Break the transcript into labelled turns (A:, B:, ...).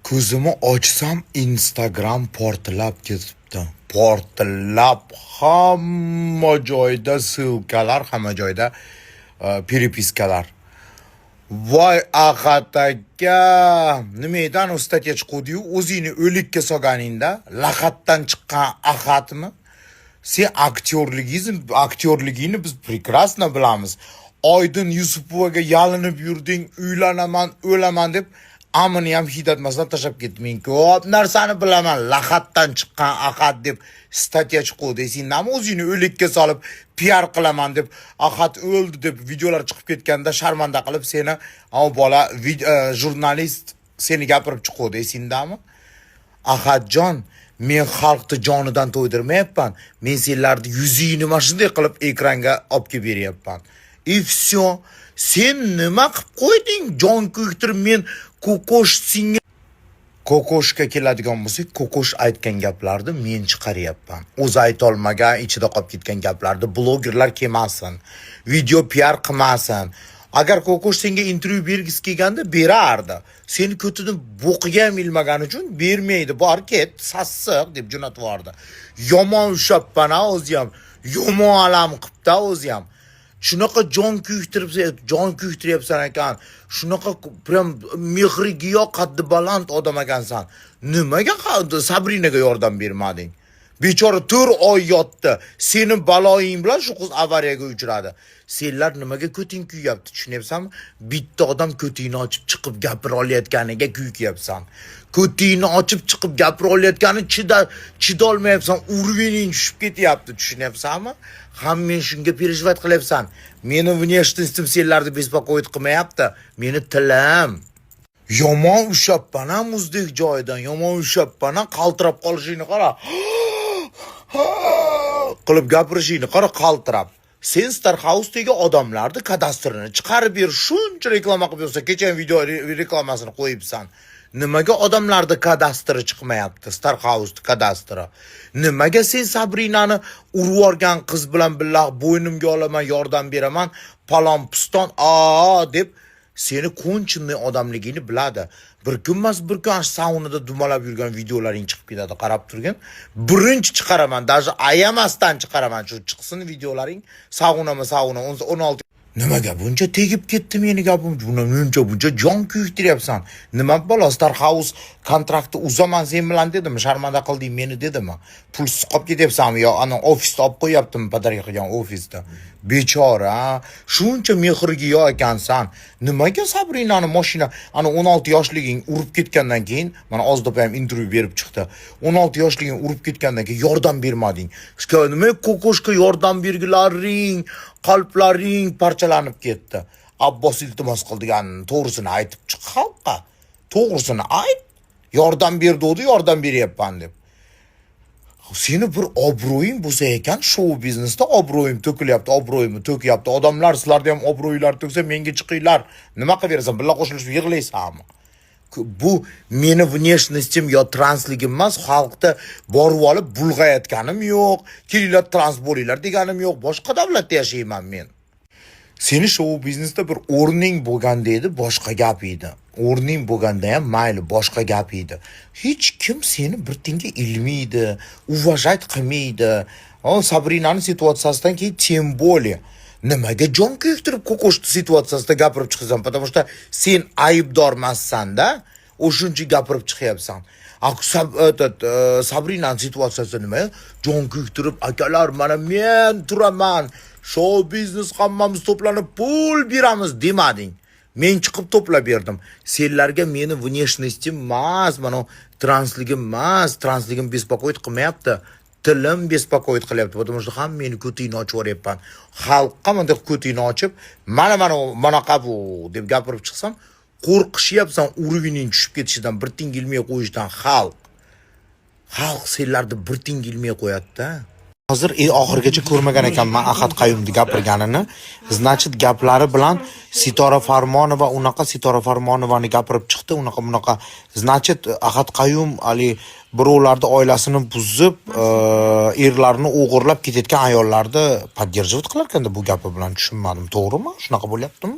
A: Ko'zimni ochsam, Instagram portlab ketibdi. Portlab, hamma joyda ссылка lar, hamma joyda переписка lar. Voy, Ahad aka, nima edi anavi статья chiquvdi-yu, o'zingni o'likka solganingda lahaddan chiqqan Ahadmi? Sen aktyorligingni biz прекрасно bilamiz. Oydin Yusupovaga yalinib yurding, uylanaman, o'laman deb, amini ham hiydatmasdan tashlab ketdi. Men ko'p narsani bilaman, lahaddan chiqqan Ahad deb статья chiquvdi. Esingdami, o'zingni o'likka solib piar qilaman deb, Ahad o'ldi deb videolar chiqib ketganda sharmanda qilib seni u bola jurnalist seni gapirib chiquvdi, esingdami? Ahadjon, men xalqni jonidan to'ydirmayapman. Men senlarni yuzingni mana shunday qilib ekranga olib kelib beryapman. И все. Sen nima qilib qo'yding? Jon kuydirib men ko'kosh senga. Kokoshga keladigan bo'lsak, Kokosh aytgan gaplarni men chiqaryapman. O'zi aytolmagan, ichida qolib ketgan gaplarni blogerlar kelmasin, video piar qilmasin. Agar Kokosh senga intervyu bergisi kelganda berardi. Seni ko'tini bo'qiga ham ilmagani uchun bermaydi. Bor ket, sassiq deb jo'natib yubordi. Yomon ushabman a o'zi ham. Yomon alam qilibdi o'zi ham. Shunaqa jon kuydirib, jon kuydiryapsan ekan. Shunaqa прям mehrigiyo, qaddi baland odam ekansan. Nimaga Sabrinaga yordam bermading? Bechora 4 oy yotdi. Seni baloying bilan shu qiz avariyaga uchradi. Senlar nimaga ko'ting kuyyapti, tushunyapsanmi? Bitta odam ko'tingni ochib chiqib gapira olayotganiga kuykyapsan. Ko'tingni ochib chiqib gapira olayotgani chidolmayapsan, уровень ing tushib ketyapti, tushunyapsanmi? Ham men shunga переживать qilyapsan. Meni внешность im senlarni беспокоить qilmayapti. Meni tilim. Yomon ushabman a muzdek joyidan, yomon ushabman a, qaltirab qolishingni qara. Qilib gapirishingni qara qaltirab. Sen Star House'dagi odamlarni kadastrini chiqarib ber, shuncha reklama qilib yursa, kecha ham video reklamasini qo'yibsan. Nimaga odamlarni kadastri chiqmayapti, Star House kadastri? Nimaga sen Sabrinani urib yuborgan qiz bilan billah bo'ynimga olaman, yordam beraman, palon piston a deb, seni конченый odamligingni biladi. Bir kun emas, bir kun shu saunada dumalab yurgan videolaring chiqib ketadi, qarab turgin. Birinchi chiqaraman, даже ayamasdan chiqaraman, shu chiqsin videolaring. Saunami, sauna 16. Nimaga buncha tegib ketdi meni gapim? Buni buncha buncha jon kuydiryapsan. Nima balo, Star House kontraktni uzaman sen bilan dedimi? Sharmanda qilding meni dedimi? Pulsiz qolib ketyapsanmi yo ana ofisda olib qo'yyaptimi, подарка qilgan ofisda? Bechora, shuncha mehrgiyo ekansan. Nimaga Sabrinani mashina ana 16 yoshliging urib ketgandan keyin, mana Ozod ham intervyu berib chiqdi. 16 yoshliging urib ketgandan keyin yordam bermading. Nima kokoshka yordam bergilaring, qalblaring parchalanib ketdi. Abbos iltimos qildigan, to'g'risini aytib chiq xalqqa. To'g'risini ayt. Yordam berdi, yordam beryapman deb. Seni bir obro'ying bo'lsa ekan, shou biznesda obro'yim to'kilyapti, obro'yimni to'kyapti. Odamlar, sizlarda ham obro'ylar to'ksa, menga chiqinglar. Nima qilib berasan? Birga qo'shilishib yig'laysanmi? Bu meni внешность im yo transligim emas, xalqda borib olib bulg'ayotganim yo'q. Kelinglar, trans bo'linglar deganim yo'q. Boshqa davlatda yashayman men. Seni shou biznesda bir o'rning bo'lganda edi, boshqa gap edi. O'rning bo'lganda ham mayli, boshqa gap edi. Hech kim seni bir tiyinga ilmaydi, уважать qilmaydi. O Sabrinani situatsiyasidan keyin тем более. Nimaga jon kuydirib ko'koshni situatsiyasida gapirib chiqasan? Потому что sen aybdor emassanda, o'shuncha gapirib chiqyapsan. A этот, Sabrinani situatsiyasida nima? Jon kuydirib, akalar, mana men turaman. Shou biznes hammamiz to'planib pul beramiz demading. Men chiqib to'plab berdim. Senlarga meni внешность im emas, mana transligim emas, transligim беспокоить qilmayapti. Tilim беспокоить qilyapti, потому что ham meni ko'tingni ochib yuboryapman. Xalqqa bunday ko'tingni ochib, mana mana manaqa bu deb gapirib chiqsam, qo'rqishyapsan уровень ing tushib ketishidan, bir tiyin ilmay qo'yishdan xalq. Xalq senlarni bir tiyin ilmay qo'yadi-da. Hozir oxirigacha ko'rmagan ekanman Ahad Qayumni gapirganini. Значит, gaplari bilan Sitora Farmonova, unaqa Sitora Farmonovani gapirib chiqdi, unaqa bunaqa. Значит, Ahad Qayum hali birovlarni oilasini buzib, erlarini o'g'irlab ketayotgan ayollarni поддерживать qilar ekanda bu gapi bilan, tushunmadim. To'g'rimi? Shunaqa bo'lyaptimi?